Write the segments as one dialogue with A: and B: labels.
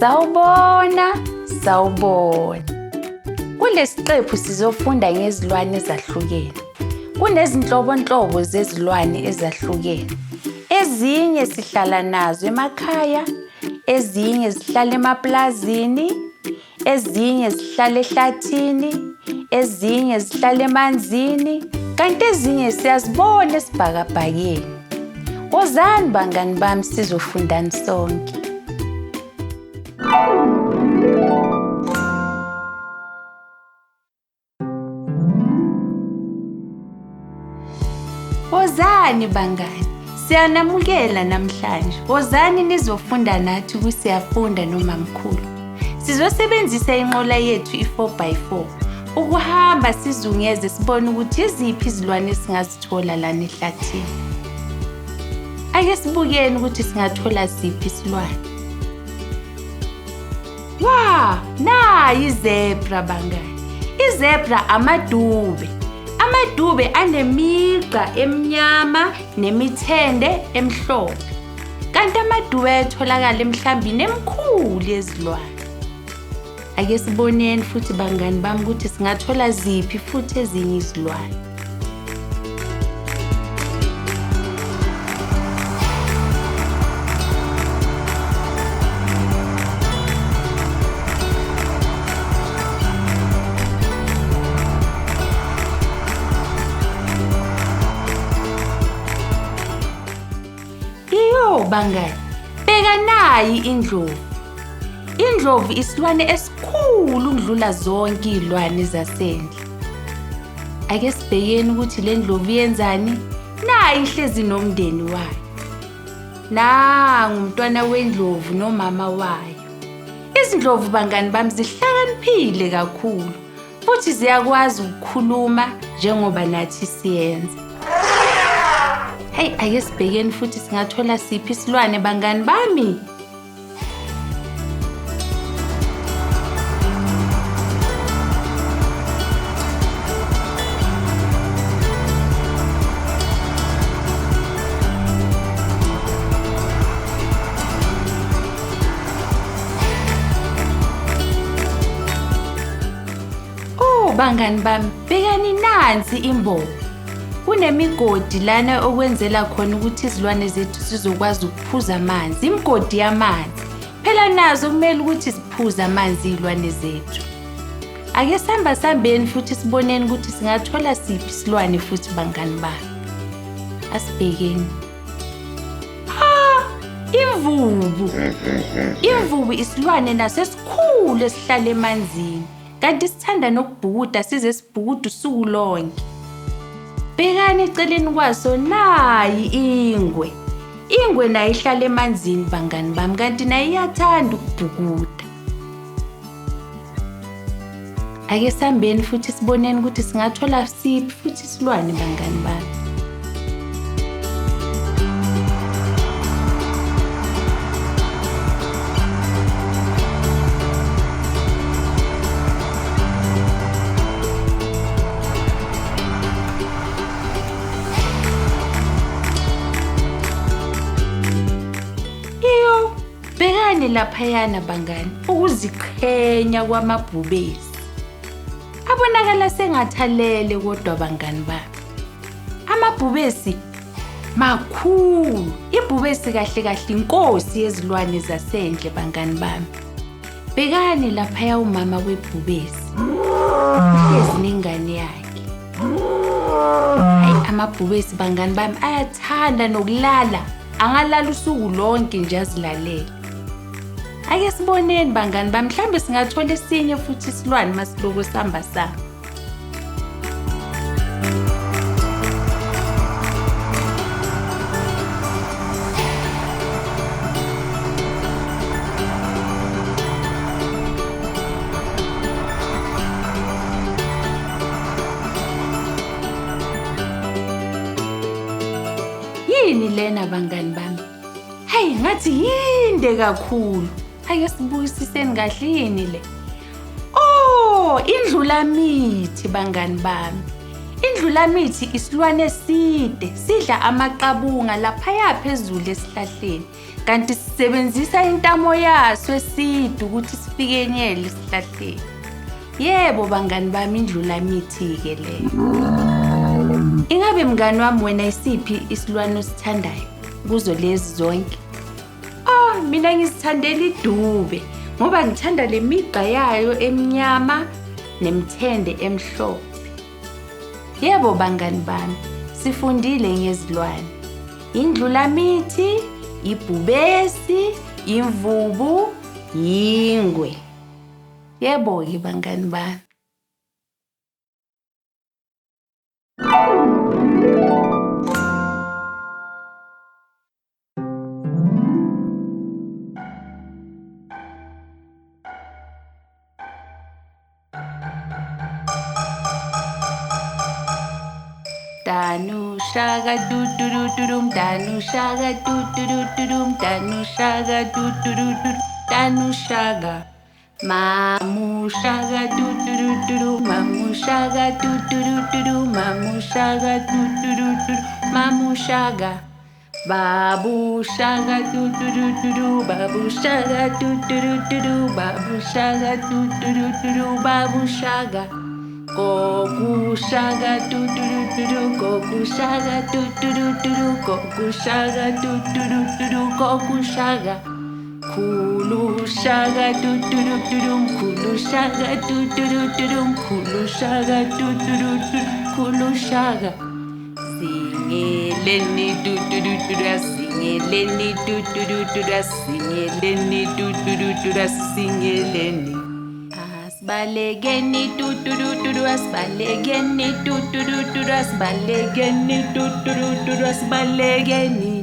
A: Sawubona, sawubona. Kulesiqephu sizofunda ngezilwane ezahlukene. Kunezinhlobonhlobo zezilwane ezahlukene. Ezinye sihlala nazo emakhaya, ezinye zihlala emaplazini, ezinye zihlala ehlathini, ezinye zihlala emanzini, kanti ezinye siyazibona esibhakabhakeni. Wozani bangani bami sizofundani sonke. Wozani bangani, siyanamukela namhlanje. Wozani nizofunda nathi kuSiyafunda noMamkhulu. Sizosebenzisa inqola yethu i-4x4 ukuhamba sizungeze sibone ukuthi iziphi izilwane esingazithola lana ehlathini. Ake sibukeni ukuthi singathola siphi isilwane. Wa, nayi izebra bangani. Izebra amadube. Amadube anemigqa emnyama nemithende emhlophe. Kanti amadube ayatholakala emhlambini emikhulu yezilwane. Ake siboneni futhi bangani bami ukuthi singathola ziphi futhi ezinye izilwane. Iyo bangani, bheka nayi indlovu. Indlovu isilwane esikhulu ukudlula zonke iy'lwane zasendle. Ake sibhekeni ukuthi le ndlovu yenzani. Nayi ihlezi nomndeni wayo. Nangu umntwana wendlovu nomama wayo. Izindlovu bangani bami zihlakaniphile kakhulu futhi ziyakwazi ukukhuluma njengoba nathi siyenza. Hey, ake sibhekeni futhi singathola siphi isilwane bangani bami. Oh bangani bami, bhekani nansi imbobo. Kunemigodi lana okwenzela khona ukuthi izilwane zethu zizokwazi ukuphuza amanzi, imigodi yamanzi. Phela nazo kumele ukuthi ziphuze amanzi iy'lwane zethu. Ake sihamba sihambeni futhi siboneni ukuthi singathola siphi isilwane futhi bangani bami. Asibhekeni. Ha! Imvubu. Imvubu isilwane naso esikhulu esihlala emanzini. Kanti sithanda nokubhukuda size sibhukude usuku lonke. Bhekani eceleni kwaso nayi ingwe. Ingwe nayo ihlala emanzini bangani bami kanti nayo iyathanda ukubhukuda. Ake sihambeni futhi siboneni ukuthi singathola siphi futhi isilwane bangani bami. Iyo, bhekani laphayana bangani, ukuziqhenya kwamabhubesi. Abonakala sengathalele kodwa bangani bami. Amabhubesi makhulu. Ibhubesi kahle kahle inkosi yezilwane zasendle bangani bami. Bhekani laphaya umama webhubesi. Uhlezi nengane yakhe. Hayi amabhubesi bangani bami ayathanda nokulala. Angalala usuku lonke nje azilalele. Ake siboneni bangani bami, mhlawumbe singathola esinye futhi isilwane masiloku sihamba sami. Yini lena bangani bami? Hey, ngathi yinde kakhulu. Ake sibukisiseni kahle yini le. Oh, indlulamithi bangani bami. Indlulamithi isilwane eside, sidla amaqabunga laphaya phezulu esihlahleni. Kanti sisebenzisa intamo yaso eside ukuthi sifikenyele esihlahleni. Yebo bangani bami, indlulamithi-ke leyo. Ingabe mngani wami wena isiphi isilwane osithandayo kuzo lezi zonke? Oh, mina ngizithandela idube ngoba ngithanda le migqa yayo emnyama nemithende emhlophe. Yebo bangani bami, sifundile ngezilwane. Indlulamithi, ibhubesi, imvubu, yingwe. Yebo-ke bangani bami. Danu shaka du du du du dum danu shaka du du du du dum danu shaka du du du du danu shaka mamu shaka du du du du du mamu shaka du du du du du mamu shaka du du du du mamu shaka babu shaka du du du du du babu shaka du du du du du babu shaka du du du du du babu shaka Goku shaka du du du du du Goku shaka du du du du du Goku shaka du du du du du Goku shaka Khulu shaka du du du du du Khulu shaka du du du du du Khulu shaka du du du du Khulu shaka Singeleni du du du du du singeleni du du du du du singeleni du du du du du singeleni Asibalekeni du du du du du asibalekeni du du du du du asibalekeni du du du du du asibalekeni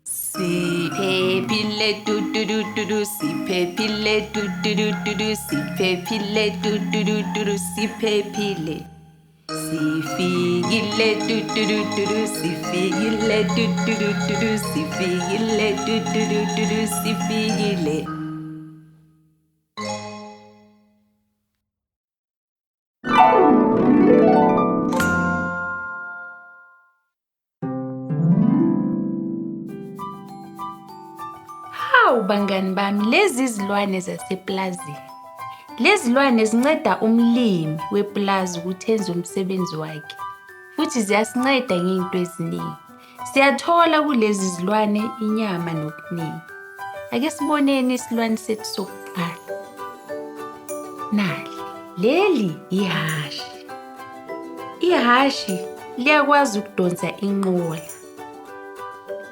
A: Siphephile du du du du du siphephile du du du du du siphephile du du du du du siphephile Sifikile du du du du du sifikile du du du du du sifikile du du du du du sifikile. Hawu bangani bami, lezi zilwane zaseplazini. Lezi zilwane zinceda umlimi wepulazi ukuthi enze umsebenzi wakhe. Futhi ziyasinceda ngey'nto eziningi. Siyathola kulezi zilwane inyama nokuningi. Ake siboneni isilwane sethu sokuqala. Nali, leli ihhashi. Ihhashi liyakwazi ukudonsa inqola.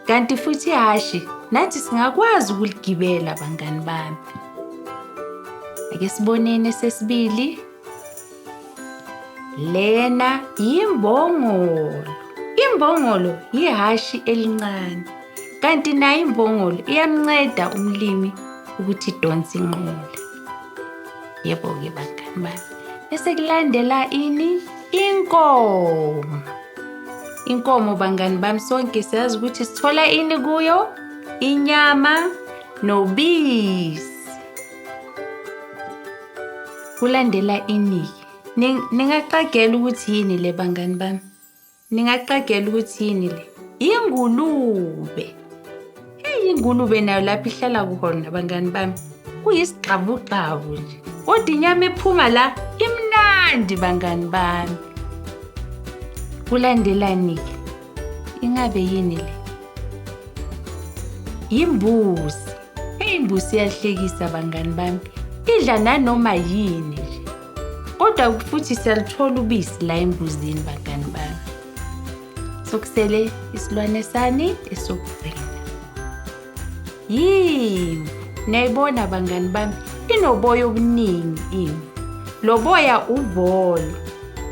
A: Kanti futhi ihhashi nathi singakwazi ukuligibela bangani bami. Ake siboneni esesibili. Lena imbongolo. Imbongolo ihhashi elincane. Kanti nayo imbongolo iyamnceda umlimi ukuthi idonse inqola. Yebo-ke bangani bami. Bese kulandela ini? Inkomo. Inkomo bangani bami sonke siyazi ukuthi sithola ini kuyo? Inyama nobisi. Kulandela ini-ke? Ningaqagela ukuthi yini le bangani bami? Ningaqagela ukuthi yini le? Ingulube. Hey, ingulube nayo lapho ihlala khona bangani bami. Kuyisigxabugxabu nje. Kodwa inyama ephuma la imnandi bangani bami. Kulandelani-ke? Ingabe yini le? Imbuzi. Hey, imbuzi iyahlekisa bangani bami. Idla nanoma yini nje. Kodwa futhi siyalithola ubisi la embuzini bangani bami. Sokusele isilwane sani esokugcina. Yimvu. Niyayibona bangani bami, inoboya obuningi imvu. Lo boya uvolo.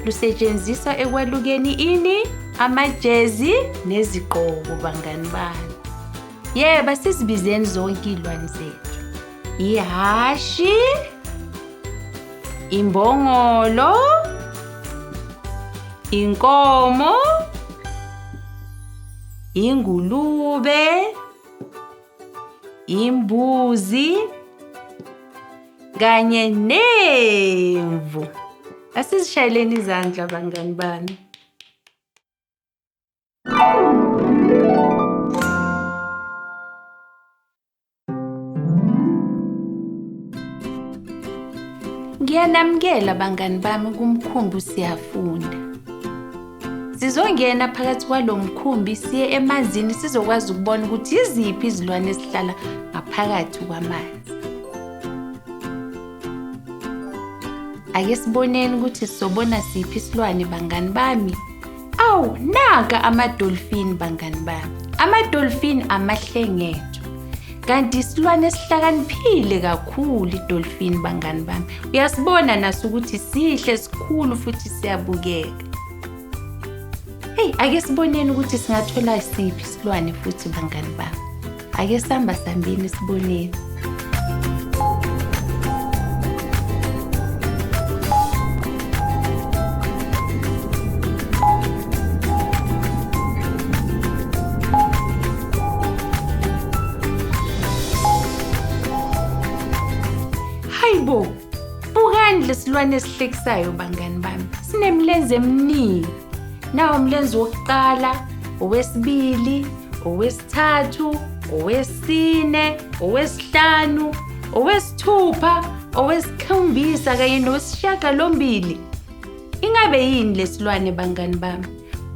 A: Lusetshenziswa ekwalukeni ini? Amajezi nezigqoko bangani bami. Yebo, asizibizeni zonke iy'lwane zethu. Ihhashi, imbongolo, inkomo, ingulube, imbuzi kanye nemvu. Asizishayeleni izandla bangani bami. Ngiyanamukela bangani bami kumkhumbi Siyafunda. Sizongena phakathi kwalo mkhumbi siye emanzini sizokwazi ukubona ukuthi iziphi izilwane ezihlala ngaphakathi kwamanzi. Ake siboneni ukuthi sizobona siphi isilwane bangani bami. Awu, naka amadolfini bangani bami. Amadolfini amahlengetho. Kanti isilwane esihlakaniphile kakhulu idolfini bangani bami. Uyasibona naso ukuthi sihle sikhulu futhi siyabukeka. Hey, ake siboneni ukuthi singathola siphi isilwane futhi bangani bami. Ake sihamba sambeni siboneni. Hayibo, bukani lesilwane esihlekisayo bangani bami. Sinemilenze eminingi. Nawo umlenze wokuqala, owesibili, owesithathu, owesine, owesihlanu, owesithupha, owesikhombisa kanye nowesishiyagalombili. Ingabe yini lesilwane bangani bami?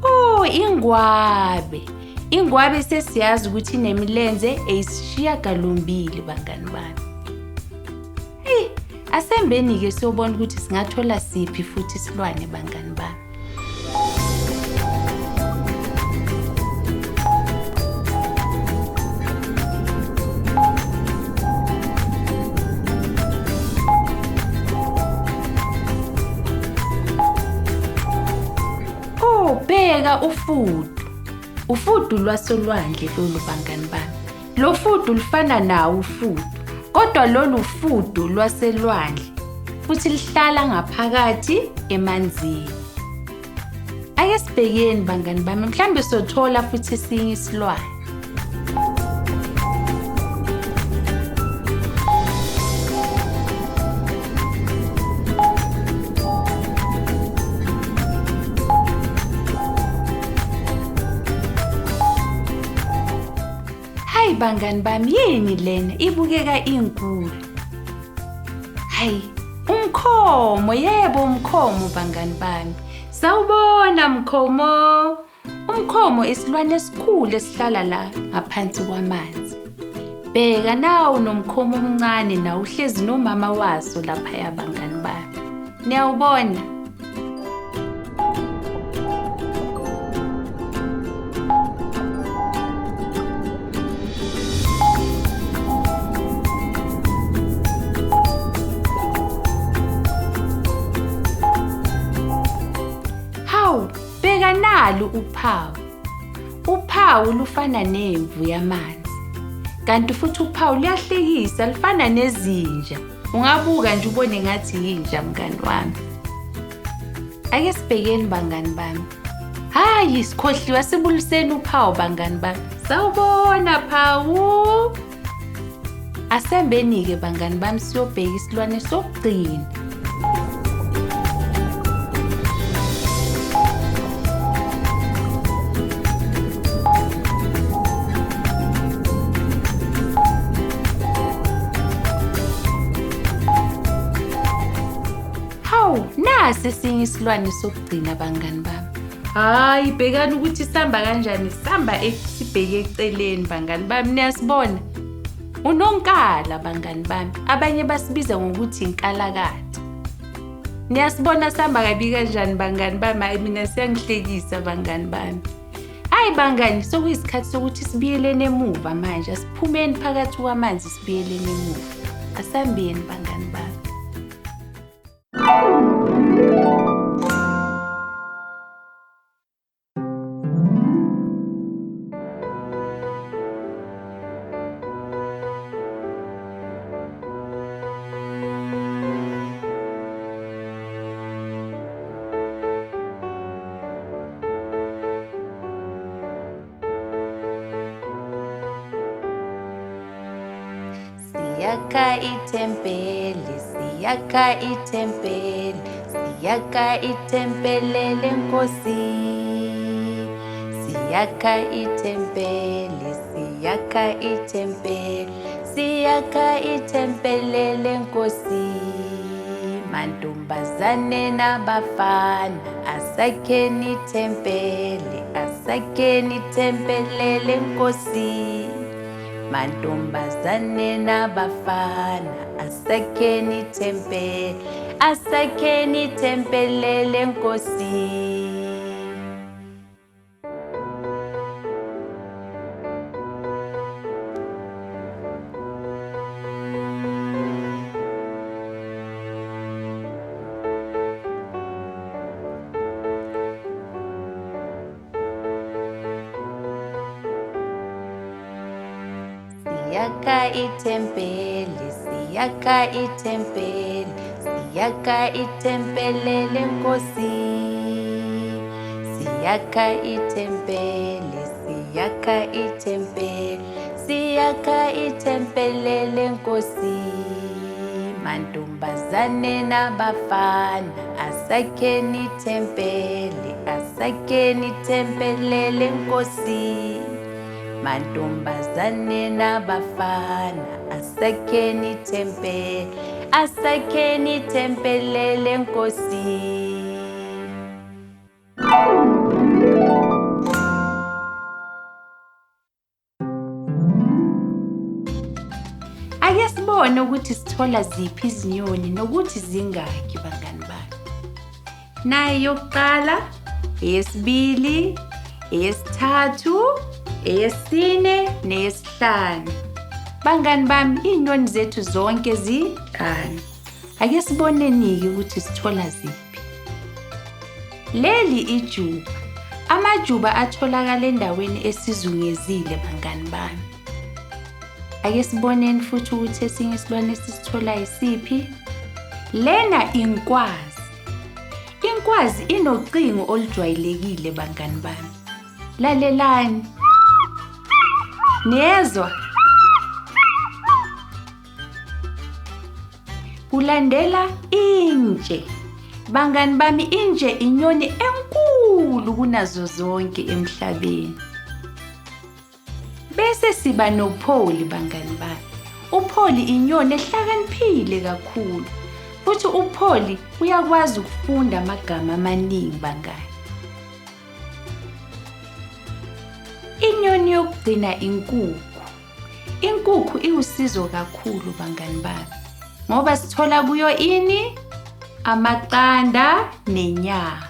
A: Oh, ingwabe. Ingwabe sesiyazi ukuthi inemilenze eyisishiyagalombili bangani bami. Hey, asembeni-ke siyobona ukuthi singathola siphi futhi isilwane bangani bami. Oh, bheka ufudu. Ufudu lwasolwandle lolu bangani bami. Lo fudu lufana nawo ufudu, kodwa lolu fudu lwaselwandle futhi lihlala ngaphakathi emanzini. Ake sibhekeni bangani bami, mhlambe sothola futhi esinye isilwane. Hayi bangani bami, yini lena ibukeka inkulu? Hayi, umkhomo, yebo umkhomo bangani bami. Sawubona mkhomo. Umkhomo isilwane esikhulu esihlala la ngaphansi kwamanzi. Bheka nawu nomkhomo omncane nawo uhlezi nomama waso laphaya bangani bami. Niyawubona? Hawu, bheka nalu uphawu. Uphawu lufana nemvu yamanzi. Kanti futhi uphawu luyahlekisa, lufana nezinja. Ungabuka nje ubone ngathi yinja mngani wami. Ake sibhekeni bangani bami. Hayi, sikhohliwe, sibuliseni uphawu bangani bami. Sawubona phawu. Asembeni-ke bangani bami siyobheka isilwane sokugcina. Hawu, nasi esinye isilwane sokugcina bangani bami. Hayi, bhekani ukuthi sihamba kanjani, sihamba sibheke eceleni bangani bami, niyasibona? Unonkala bangani bami, abanye basibiza ngokuthi inkalakatha. Niyasibona sihamba kabi kanjani bangani bami? Hayi, mina siyangihlekisa bangani bami. Hayi bangani, sekuyisikhathi sokuthi sibuyeleni emuva manje. Asiphumeni phakathi kwamanzi sibuyeleni emuva. Asambeni bangani bami. Siyakha ithempeli, siyakha ithempeli, siyakha ithempeli lenkosi. Siyakha ithempeli, siyakha ithempeli, siyakha ithempeli lenkosi. Mantombazane nabafana, asakheni ithempeli, asakheni ithempeli lenkosi. Mantombazane nabafana, asakheni ithempeli, asakheni ithempeli lenkosi. Siyakha ithempeli, siyakha ithempeli, siyakha ithempeli lenkosi. Siyakha ithempeli, siyakha ithempeli, siyakha ithempeli lenkosi. Mantombazane nabafana, asakheni ithempeli, asakheni ithempeli lenkosi. Mantombazane nabafana, asakheni ithempeli, asakheni ithempeli lenkosi. Ake sibone ukuthi sithola ziphi izinyoni nokuthi zingaki bangani bami. Nayi yokuqala, eyesibili, eyesithathu, eyesine neyesihlanu. Bangani bami, iy'nyoni zethu zonke zinhlanu. Ake siboneni-ke ukuthi sithola ziphi. Leli ijuba. Amajuba atholakala endaweni esizungezile bangani bami. Ake siboneni futhi ukuthi esinye isilwane esisithola isiphi. Lena inkwazi. Inkwazi inocingo olujwayelekile bangani bami. Lalelani. Niyezwa? Kulandela intshe. Bangani bami, intshe inyoni enkulu kunazo zonke emhlabeni. Bese siba noPholi bangani bami. UPholi inyoni ehlakaniphile kakhulu. Futhi uPholi uyakwazi ukufunda amagama amaningi bangani. Inyoni yokugcina inkukhu. Inkukhu iwusizo kakhulu bangani bami, ngoba sithola kuyo ini? Amaqanda nenyama.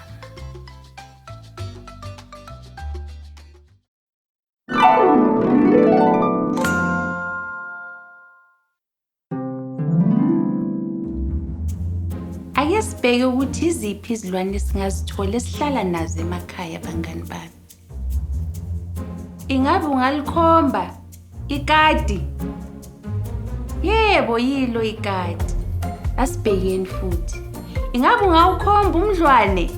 A: Ake sibheke ukuthi iziphi izilwane esingazithola esihlala nazo emakhaya bangani bami. Ingabe ungalikhomba ikati? Yebo, yilo ikati. Asibhekeni futhi. Ingabe ungawukhomba umdlwane?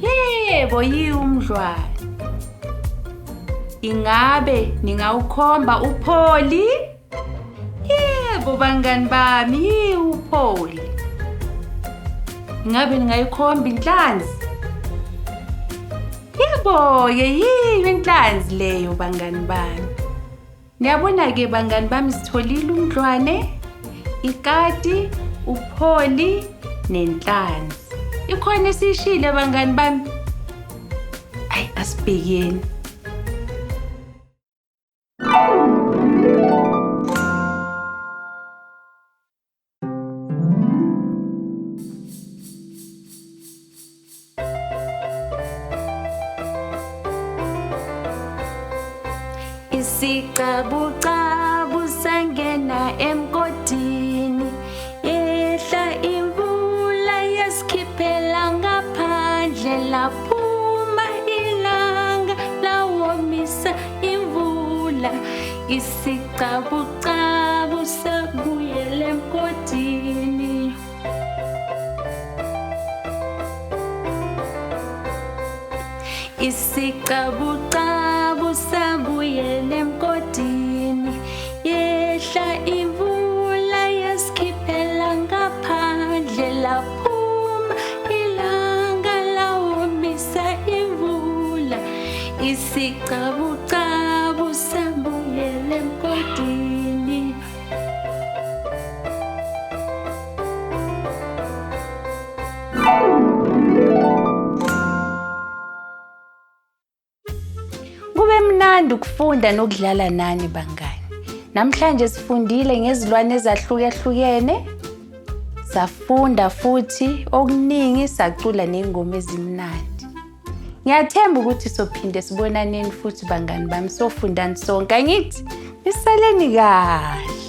A: Yebo, yiwo umdlwane. Ingabe ningawukhomba upholi? Yebo bangani bami, yiwo upholi. Ingabe ningayikhomba inhlanzi? Yebo-ke, yiyo inhlanzi leyo bangani bami. Niyabona-ke bangani bami, sitholile umdlwane, ikati, upholi nenhlanzi. Ikhona esiyishile bangani bami? Ayi, asibhekeni. Isicabucabu sangena emgodini, yehla imvula yasikhiphela ngaphandle, laphuma ilanga lawomisa imvula. Isicabucabu sabuyela emgodini. Isicabucabu sabuyela emgodini, yehla imvula yasikhiphela Ngiyakuthanda ukufunda nokudlala nani bangani. Namhlanje sifundile ngezilwane ezahlukahlukene. Safunda futhi okuningi sacula ney'ngoma ezimnandi. Ngiyathemba ukuthi sophinde sibonaneni futhi bangani bami sofundani sonke angithi nisaleni kahle.